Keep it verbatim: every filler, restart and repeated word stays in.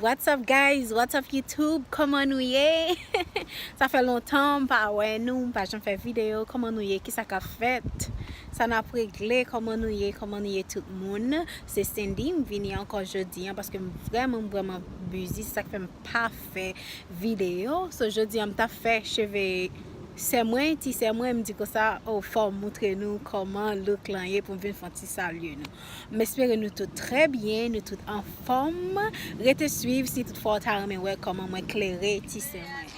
What's up, guys? What's up, YouTube? Kòman nou ye? Sa fè lontan m pa wè nou, m pa janm fè videyo. Kòman nou ye? Kisa k ap fèt? Sa n ap regle? Kòman nou ye? Kòman nou ye, tout moun? Se Cindy, m vini ankò jodi an paske m vrèman, m vrèman busy. Se sa k fè m pa fè videyo. So, jodi an, m t ap fè cheve sè mwen, ti sè mwen, m di konsa, oh, fò m moutre nou kòman look lan ye pou m vin fè yon ti salye nou. M espere nou tout trè byen, nou tout anfòm. Rete swiv si toutfwa w ta renmen wè kòman mwen klere ti sè mwen.